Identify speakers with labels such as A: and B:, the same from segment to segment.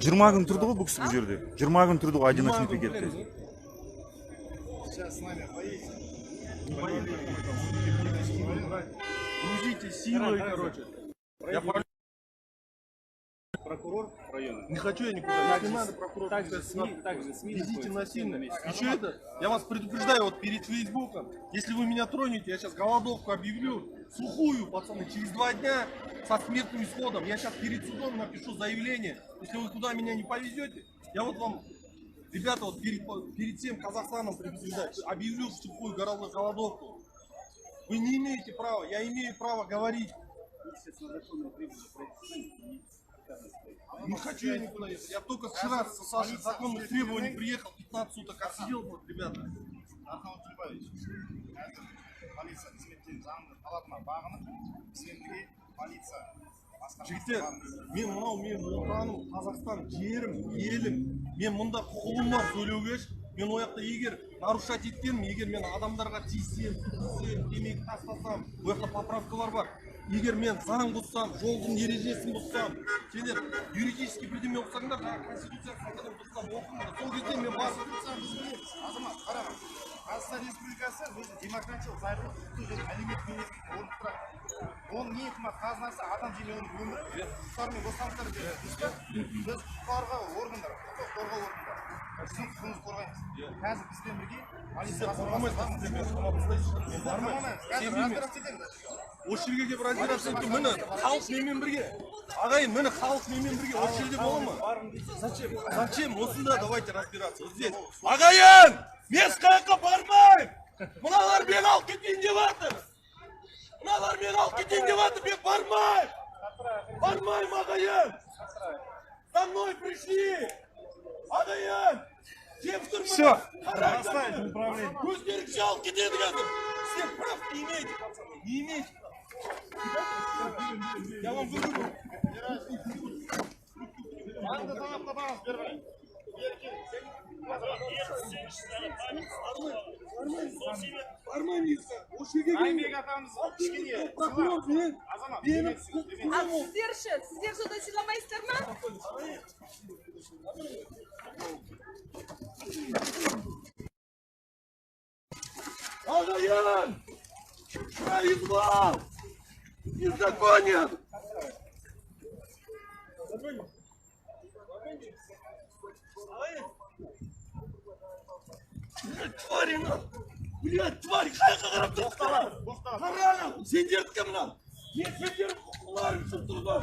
A: Жиырма күн тұрды ғой бұл кісі бұл жерде. 20 күн тұрды ғой одиночный пикетте.
B: Сейчас с нами поедете.
C: Грузите силой, короче. Я
B: прокурор района.
C: Не хочу я никуда. Если надо, прокурор.
B: Также СМИ.
C: Везите насильно. Еще это, я вас предупреждаю, вот перед Фейсбуком, если вы меня тронете, я сейчас голодовку объявлю, сухую, пацаны, через 2 дня со смертным исходом. Я сейчас перед судом напишу заявление. Если вы куда меня не повезете, я вот вам, ребята, вот перед всем Казахстаном предупреждаю, объявлю сухую голодовку. Вы не имеете права, я имею право говорить. Не хочу я никуда ехать. Я только вчера с Сашей законных требований приехал, 15 суток отсидел, вот, ребята.
B: Дархан Утилбаевич, қазір полиция қызметтерінің заңды талабына бағынып, бізбен бірге полиция басқармасына
C: Жігіттер,
B: барыңыз.
C: мен мынау менің отаным, Қазақстан, жерім, елім. Мен мұнда құқығым бар сөйлеуге. Мен ол жақта егер нарушать еткенмін, егер мен адамдарға тиіссем, түкірсем, темекі тастасам, ол жақта поправкалар бар. Егер мен заң бұзсам, жолдың ережесін бұзсам, сендер юридически бірдеме оқысаңдар, жаңа конституцияны қайтадан дұрыстап оқыңдар. Сол кезде мен барып
B: Конституцияны біз білеміз. Азамат, қараңыз. Қазақстан Республикасы өзі демократиялық, зайырлы, құқықтық және әлеуметтік мемлекетте орын тұрады. Оның ең қымбат қазынасы адам және оның өмірі, құқықтар мен бостандықтар береді. Дұрыс па? Біз құқық қорғау органдары, құқық қорғау органдары. Біздің құқығымызды қорғаймыз. Қазір бізбен бірге полиция
C: Сіздер қорғамайсыздар, сіздер мені қамап тастайсыздар. Мен бармаймын.
B: Қазір
C: Сенбеймін.
B: разбираться етеміз.
C: Осы жерге келіп разбираться ету, міне халық менімен бірге. Ағайын, міне халық менімен бірге. Осы жерде бола ма? Зачем? Зачем? Осында давайте разбираться. Вот здесь. Ағайын, мен ешқаяққа бармаймын. Мыналар мені алып кетейін деп жатыр. Мыналар мені алып кетейін деп жатыр. Мен бармаймын. Бармаймын, ағайын. За мной пришли. Ағайын. Деп тұр міне.
B: Всё.
C: Қараңдар. Өздеріңше алып кетеді қазір. Сіздер прав не имеете, пацаны. Не имеете права. Я вам говорю.
B: Заңды талапқа бағыныңыз, бері қарай. Бері келіңіз.
C: Бармаймын ешқайда. Осы жерге келіңдер.
B: Айбек атамыз кішкене
C: Прокурор мен.
B: Азамат,
C: Менің
B: төмен.
D: Ал сіздер ше, сіздер сонда сыйламайсыздар ма?
C: Ағайын! Произвол! Незаконен! Блядь, твари, на! Блядь, тварь, қаяққа қарап тұрсыңдар? Қара, сендердікі мынау. Мен сендердің құқыларың үшін тұрдым.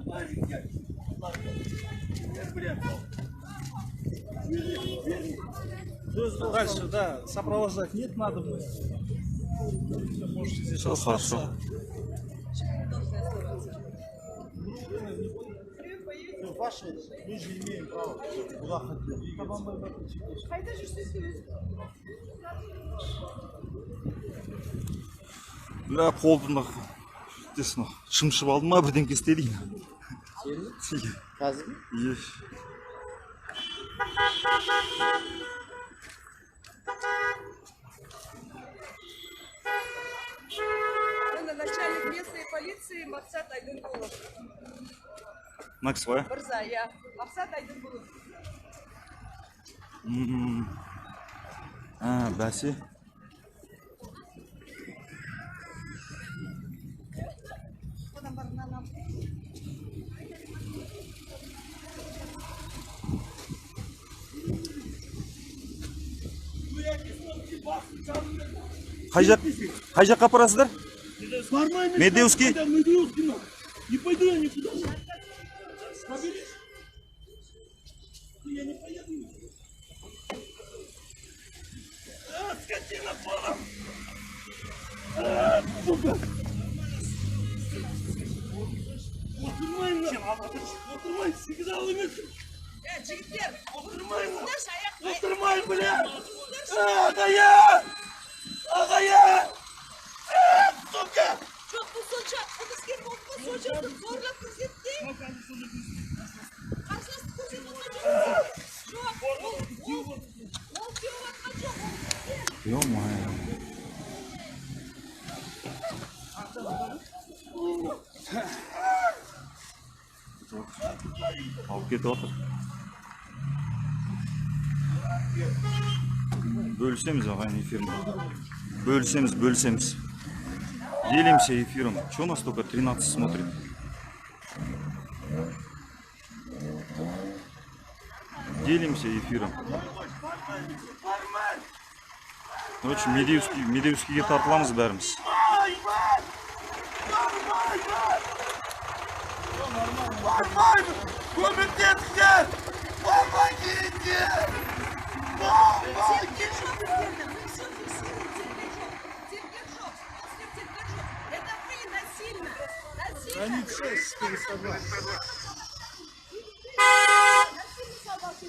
C: Твари, блядь. Сендер білемін.
E: Дальше, да, сопровождать нет надобности. Можете здесь
A: Все
E: остаться.
A: хорошо.
C: Ваши, мы же имеем право, куда хотим двигаться.
D: Қайда жүрсіз өзі?
A: Бля, қолды мына шымшып алды ма, бірдеңке істеді. Сені?
F: Қазір?
A: Иә.
D: Міне начальник местной полиции Мақсат Айдынқұлов.
A: Мына кісі ғой,
D: Мырза, иә. Мақсат Айдынқұлов.
A: иә? А, бәсе. Қай жақ, қай жаққа апарасыздар?
C: Бармаймын.
A: Медеуский?
C: Медеуский. Не пойду я никуда. Поберешь? Я не поеду никуда. А, скотина полом! А, сука! Отырмай, всегда емеспін.
D: Жігіттер,
C: Отырмаймын.
D: тыңдаршы, аяқ.
C: Отырмаймын, бля! Ағайын! Ағайын! Сука!
D: Жоқ, бұл сонша қылмыскер болды ма, сонша зорлап көрсетті? Қарсыластық көрсетіп отқан жоқ. Жоқ, ол теуіп жатқан жоқ, ол
A: Ё-моё. Алып кетіп жатыр. Бөлісеміз, ағайын, эфирін. Бөлісеміз, бөлісеміз. Делимся эфиром. Че нас только 13 смотрит? Делимся эфиром. Короче, Медеевский, Медеевскийге тартыламыз бәріміз.
C: Бармаймын! Көмектесіңдер! Помогите!
D: Тепкен жоқ сіздерді. Мы все фиксируем. Тепкен жоқ. Тепкен жоқ. Сіздер тепкен жоқ. Это вы насильно. Насильно.
E: 6 402.
D: Насильно собаку.